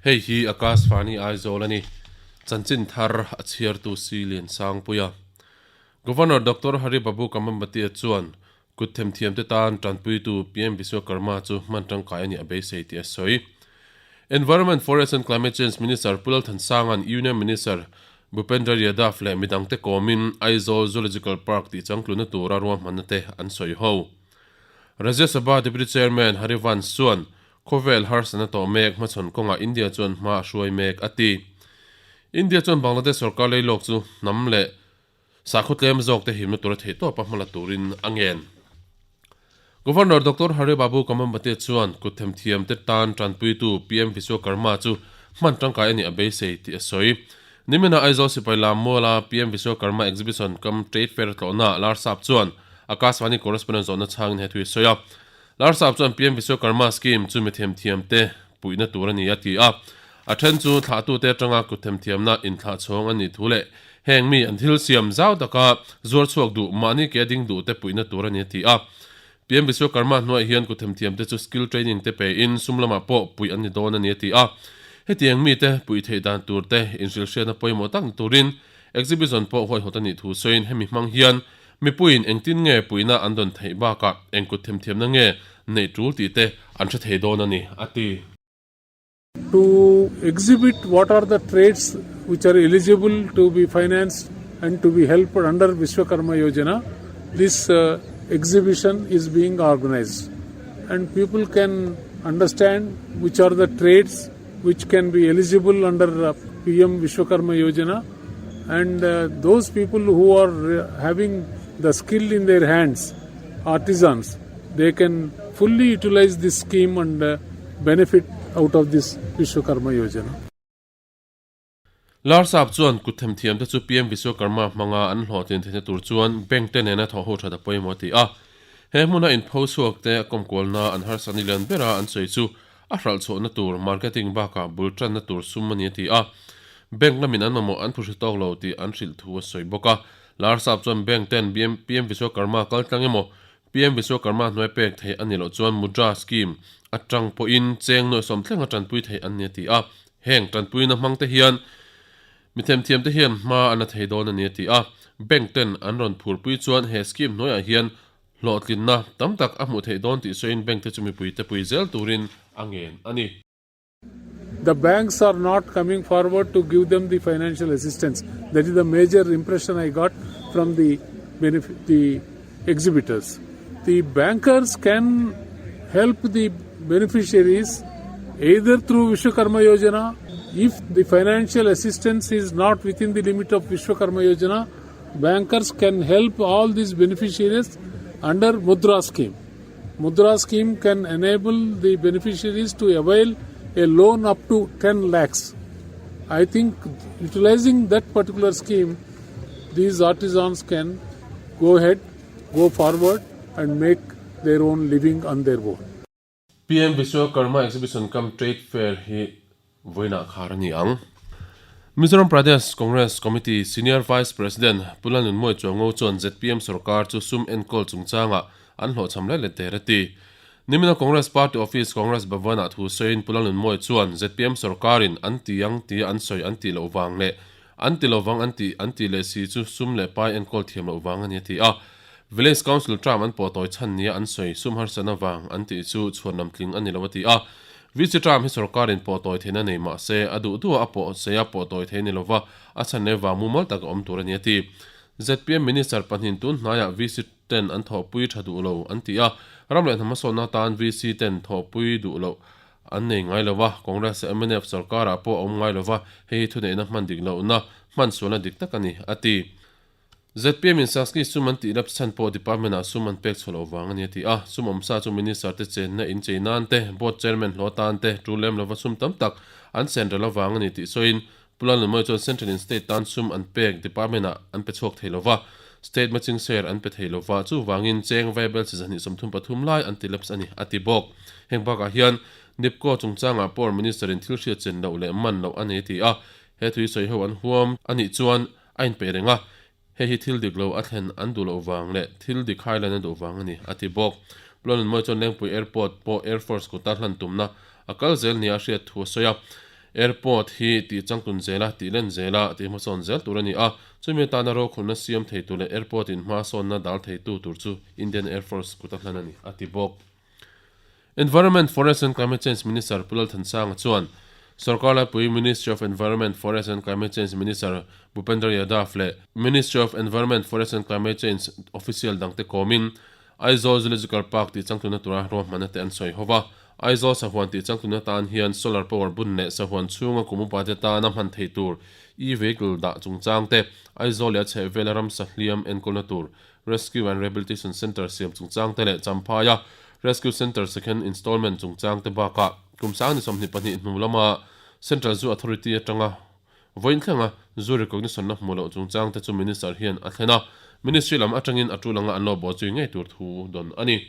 Hei hi Akashvani Aizawl a ni. Chanchin thar a chhiartu Si Liansangpuia. Governor Doctor Hari Babu Kamambati-a chuan kut themthiamte tan tanpuitu PM Vishwakarma chu hman tangkai a nih a beisei tih a sawi. Environment, Forest and Climate Change Minister Pu Lalthansanga'n Union Minister Bhupendra Yadav leh midangte kawmin Aizawl Zoological Park tih changtlunna tura ruahmanna te an sawi ho. Rajya Sabha Deputy Chairman Harivansh chuan Khawvel harsatna tawh mek hmachhawn kawngah India chuan hma a hruai mek a ti. India chuan Bangladesh sorkar leilawk chu hnam leh sakhaw tlem zawkte himna tura theihtawpa hmala turin a ngen. Governor Doctor Hari Babu Kamambate chuan kut themthiamte tan tanpuitu PM Vishwakarma chu hman tangkai a nih a beisei tih a sawi. Nimina Aizawl Sipai Lam Muala PM Vishwakarma Exhibition cum Trade Fair tlawhnaah Larsap chuan Akashvani correspondent zawhna chhangin he thu hi a sawi a. Larsap chuan PM Vishwakarma scheme chu mi themthiamte puihna tur a ni a ti a. A then chu thlahtute atanga kut themthiamna inthlah chhawng a nih thu leh heng mi an thil siam zau taka zuar chhuak duh mahni ke ding duhte puihna tur a ni a ti a. PM Vishwakarma hnuaiah hian kut themthiamte chu skill training te pein sum lamah pawh puih an ni dawn a ni a ti a. Hetiang mite puih theih dan turte inhrilhhriatna pawimawh tak ni turin exhibition pawh huaihawt a nih thu sawiin hemi hmang hian Mipuiin engtin nge puihna an dawn theih bakah eng kut themthiamna nge neih tul tih te an hre thei dawn a ni, a ti. To exhibit what are the trades which are eligible to be financed and to be helped under Vishwakarma Yojana, this exhibition is being organized and people can understand which are the trades which can be eligible under PM Vishwakarma Yojana and those people who are having the skill in their hands, artisans, they can fully utilize this scheme and benefit out of this Vishwakarma Yojana. Larsap chuan kut themthiamte chu PM Vishwakarma hmanga an hlawhtlin theihna tur chuan bank te nena thawhho that a pawimawh a ti a. He hmuna inpho chhuakte a kawmkualna an harsatni lian bera an sawi chu A hralh chhuahna tur marketing bakah bul tanna tur sum a ni a ti a. Bank lamin an mamawh an phuhri tawk lo tih an hrilh thu a sawi bawk a. Larsap chuan bank ten PM Vishwakarma kal tlang emaw PM Vishwakarma hnuai pek theih a nih loh chuan Mudra scheme atang pawhin cheng nuaih sawm thlenga tanpui theih an ni a ti a. Heng tanpuina hmang te hian mi themthiam te hian hma an la thei dawn a ni a ti a. Bank ten an rawn phurpui chuan he scheme hnuaiah hian Hlawhtlinna tam tak a hmuh theih dawn tih sawiin bank te chu mipuite pui zel turin a ngen a ni. The banks are not coming forward to give them the financial assistance. That is the major impression I got from the the exhibitors. The bankers can help the beneficiaries either through Vishwakarma Yojana. If the financial assistance is not within the limit of Vishwakarma Yojana, Bankers can help all these beneficiaries under Mudra scheme. Mudra scheme can enable the beneficiaries to avail a loan up to 10 lakhs. I think utilizing that particular scheme, these artisans can go ahead, go forward and make their own living on their own. PM Vishwakarma Exhibition cum Trade Fair hi vawiinah khar a ni ang. Mizoram Pradesh Congress Committee Senior Vice President Pu Lalnunmawi Chuango chuan zpm sorkar chu sum enkawl chungchangah an hlawhchham let let der a ti. Nimina Congress Party Office Congress Bhavan-ah thu sawiin Pu Lalnunmawi chuan zpm sorkarin an ti ang tia an sawi an tih loh vang leh An ti lovang an tih an tih leh si chu sum leh pai enkawl thiam loh vang a ni a ti a. Village Council term an pawh tawi chhan nia an sawi sum harsatna vang an tih chu chhuanlam tling a ni lo a ti a. VC term hi sorkarin pawh tawi theihna nei mah se a duh duha a pawh sei a pawh tawi thei ni lova a chhan leh vang mumal tak a awm tur a ni a ti. Zpm Minister pahnin tun hnaiah VC ten an thawhpui tha duh lo an ti a, ram leh hnam hmasawnna atan VC ten thawhpui duh loh An nei ngai lo a, Congress leh mnf sorkarah pawh a awm ngai lo va, hei hi thuneihna hman dik lohna, hman sualna dik tak a ni, a ti. Zpm in Saski sum an tih lap chhan pawh department ah sum an pek chhuah loh vang a ni a ti a, sum awmsa chu minister te chenna in chei nan te, board chairman hlawh atan te, tul lem lova sum tam tak an sen rel avang a ni tih sawiin Pu Lalnunmawi chuan Central in State tan sum an pek department ah an pe chhuak thei lova, State matching share an pe thei lova, chuvangin cheng vaibel chi 233 lai an ti lapse a ni, a ti bawk. Heng bakah hian NIPCO chungchangah Power Minister in thil hriat chen loh leh man loh a nei ti a, he thui sawi ho an huam a nih chuan a inpeih reng a, hei hi thil dik lo a thlen an duh loh vang leh thil dik highline a duh vang a ni, a ti bawk. Pu Lalnunmawi chuan Lengpui Airport pawh Air Force kuta hlan tumna a kal zel nia a hriat thu a sawi a. Airport hi tih changtlun zela, tih len zela, tih hmasawn zel tur a ni a, chumi atana rokhawlhna siam theitu leh airport in hmasawnna dal theitu tur chu Indian Air Force kuta hlan a ni, a ti bawk. Environment, Forest and Climate Change Minister Pu Lalthansanga chuan Sorkar laipui Ministry of Environment, Forest and Climate Change Minister Bhupender Yadav leh Ministry of Environment, Forest and Climate Change official dangte kawmin Aizawl Zoological Park tih changtlunna tura ruahmanna te an sawi ho va. Aizawl sahuan tih changtlunna tan hian solar power bun leh sahuan chhunga kum upa te tana hman theih tur e-vehicle dah chungchang te, Aizawl leh a chhehvela ramsa hliam enkawlna tur Rescue and Rehabilitation Centre siam chungchang te leh Champhaia Rescue Centre second installment chungchang te bakah kum sang ni 22 hnu lama Central Zoo Authority atanga vawiin thlenga Zoo Recognition la hmuh loh chungchang te chu Minister hian a thlen a, Ministry lam atangin a tul anga an lo bawhzui ngei tur thu dawn a ni.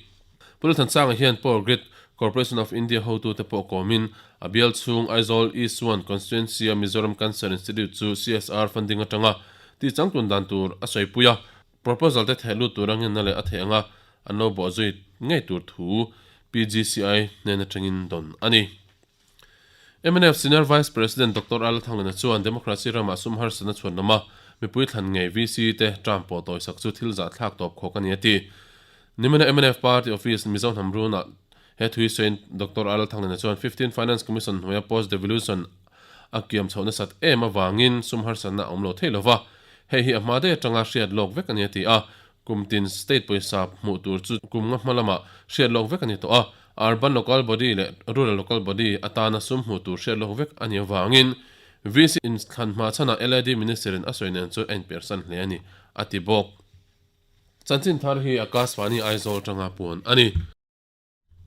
Pu Lalthansanga hian Power Grid Corporation of India hotute pawh kawmin a bial chhung Aizawl East One Constituency-a Mizoram Cancer Institute chu CSR funding atanga tihchangtlun dan tur a sawipui a, Proposal te theh lut tur a ngenna leh a theih anga an lo bawhzui ngei tur thu PGCI hnen atangin dawn a ni. Mnf Senior Vice President Doctor Al Thanglena chuan Democracy ramah sum harsatna chhuan lama mipui thlan ngei VC te term pawh tawisak chu thil zahthlak tawp khawk a ni a ti. Nimina mnf Party Office Mizo hnam runah he thui sawiin Doctor Al Thanglena chuan 15 Finance Commission hnuaia post devolution a kiam chhoh nasat em avangin sum harsatna a awm lo thei lova, hei hi a hma daih atanga hriat lawk vek a ni a ti a, kum tin state pawisa hmuh tur chu kum nga hma lamah hriat lawk vek a ni tawh a, urban local body leh rural local body atana sum hmuh tur hriat lawk vek a nih avangin VC inthlan hma chhanah LAD Minister in a sawi nen chu a inpersan hle a ni a ti bawk. Chanchin thar hi Akashvani Aizawl atanga puan a ni.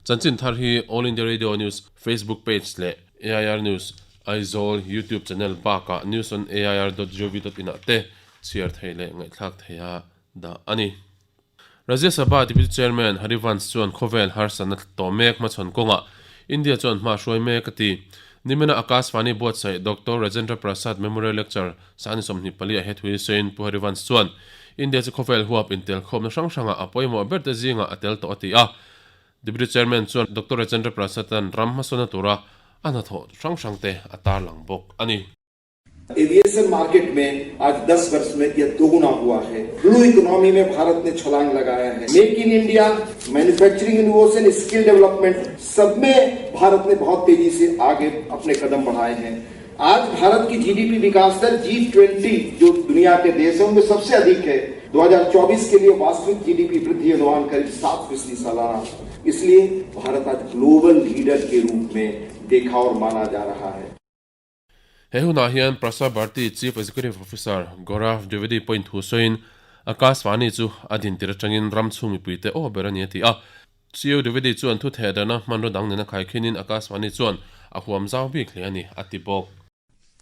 Chanchin thar hi All India Radio News Facebook page leh AIR News Aizawl YouTube channel bakah news on air dot gov dot in ah te chhiar thei leh ngaihthlak theiha dah a ni. Rajya Sabha Deputy Chairman Harivansh chuan khawvel harsatna tawh mek hmachhawn kawngah India chuan hma hruai mek a ti. Nimina Akashvani buatsaih Doctor Rajendra Prasad Memorial Lecture Sani 24 ah he thu hi sawiin Pu Harivansh chuan India chu khawvel huap intelkhawmna hrang hrangah a pawimawh ber te zingah a tel tawh a ti a. Deputy Chairman chuan Doctor Rajendra Prasad-a'n ram hmasawnna tura a hnathawh hrang hrangte a tarlang bawk a ni. Aviation market में आज 10 वर्ष में यह दोगुना हुआ है। Blue economy में भारत ने छलांग लगाया है। Make in India, manufacturing innovation, skill development सब में भारत ने बहुत तेजी से आगे अपने कदम बढ़ाए हैं। आज भारत की जीडीपी विकास दर जी ट्वेंटी जो दुनिया के देश हैं उनमें सबसे अधिक है। 2024 के लिए वास्तविक जीडीपी वृद्धि अनुमान करीब 7% सालाना। इसलिए भारत आज ग्लोबल लीडर के रूप में देखा और माना जा रहा है। He hunah hian Prasar Bharati Chief Executive Officer Gaurav Dwivedi pawhin thu sawiin Akashvani chu a dintir atangin ram chhung mipuite aw ber a ni a ti a. Chiu Dwivedi chuan thu thehdarna hmanraw dang nena khaikhinin Akashvani chuan a huam zau bik hle a ni, a ti bawk.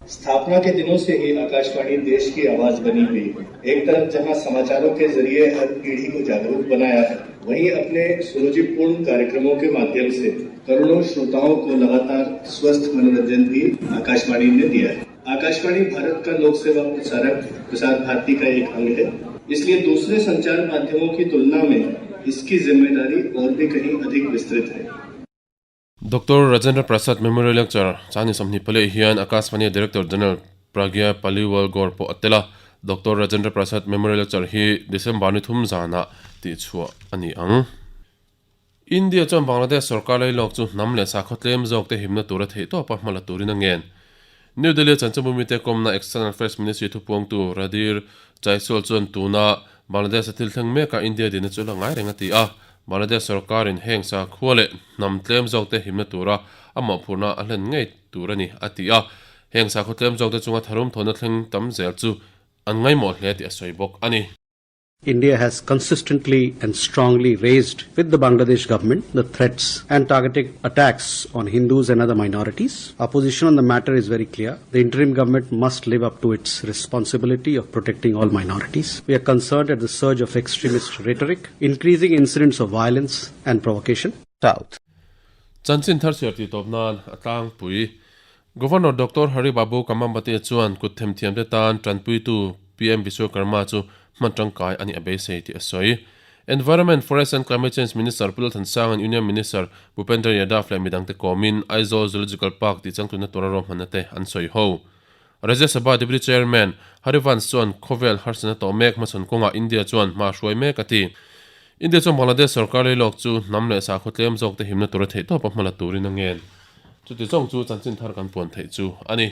स्थापना के दिनों से ही आकाशवाणी देश की आवाज बनी हुई है। एक तरफ जहां समाचारों के जरिए हर पीढ़ी को जागरूक बनाया है, वहीं अपने सुरुचिपूर्ण कार्यक्रमों के माध्यम से करोड़ों श्रोताओं को लगातार स्वस्थ मनोरंजन भी आकाशवाणी ने दिया है। आकाशवाणी भारत का लोक सेवा प्रसारक प्रसार भारती का एक अंग है, इसलिए दूसरे संचार माध्यमों की तुलना में इसकी जिम्मेदारी और भी कहीं अधिक विस्तृत है। Doctor Rajendra Prasad Memorial Lecture Chani 24 hian Akashvani Director General Pragya Paliwal Gaur pawh a tel a, Doctor Rajendra Prasad Memorial Lecture hi December ni thum zanah tihchhuah a ni ang. India chuan Bangladesh sorkar lailawk chu hnam leh sakhaw tlem zawk te himna tura theihtawpa hma la turin a ngen. New Delhi-a chanchinbumite kawmna External Affairs Ministry thupuangtu Randhir Jaiswal chuan tuna Bangladesh-a thil thleng mekah India dina chu la ngai reng a ti a, Bangladesh sorkarin heng sakhua leh hnam tlem zawkte himna tura a mawhphurhna a hlen ngei tur a ni a ti a, heng sakhaw tlem zawkte chunga tharum thawhna thleng tam zel chu an ngaimawh hle tih a sawi bawk a ni. India has consistently and strongly raised with the Bangladesh government the threats and targeted attacks on Hindus and other minorities. Our position on the matter is very clear. The interim government must live up to its responsibility of protecting all minorities. We are concerned at the surge of extremist rhetoric, increasing incidents of violence and provocation. South. Chanchin thar chhiar tih tawp nan a tlangpui. Governor Doctor Hari Babu Kamambati chuan kut themthiamte tan tanpuitu PM Vishwakarma chu hman tangkai a nih a beisei tih a sawi. Environment, Forest and Climate Change Minister Pu Lalthansanga'n Union Minister Bhupendra Yadav leh midangte kawmin Aizawl Zoological Park tih changtlunna tura ruahmanna te an sawi ho. Rajya Sabha Deputy Chairman Harivansh chuan khawvel harsatna tawh mek hmachhawn kawngah India chuan hma hruai mek a ti. India chuan Bangladesh sorkar leilawk chu hnam leh sakhaw tlem zawkte himna tura theihtawpa hmala turin a ngen. Chuti zawng chu chanchin thar kan puan theih chu a ni.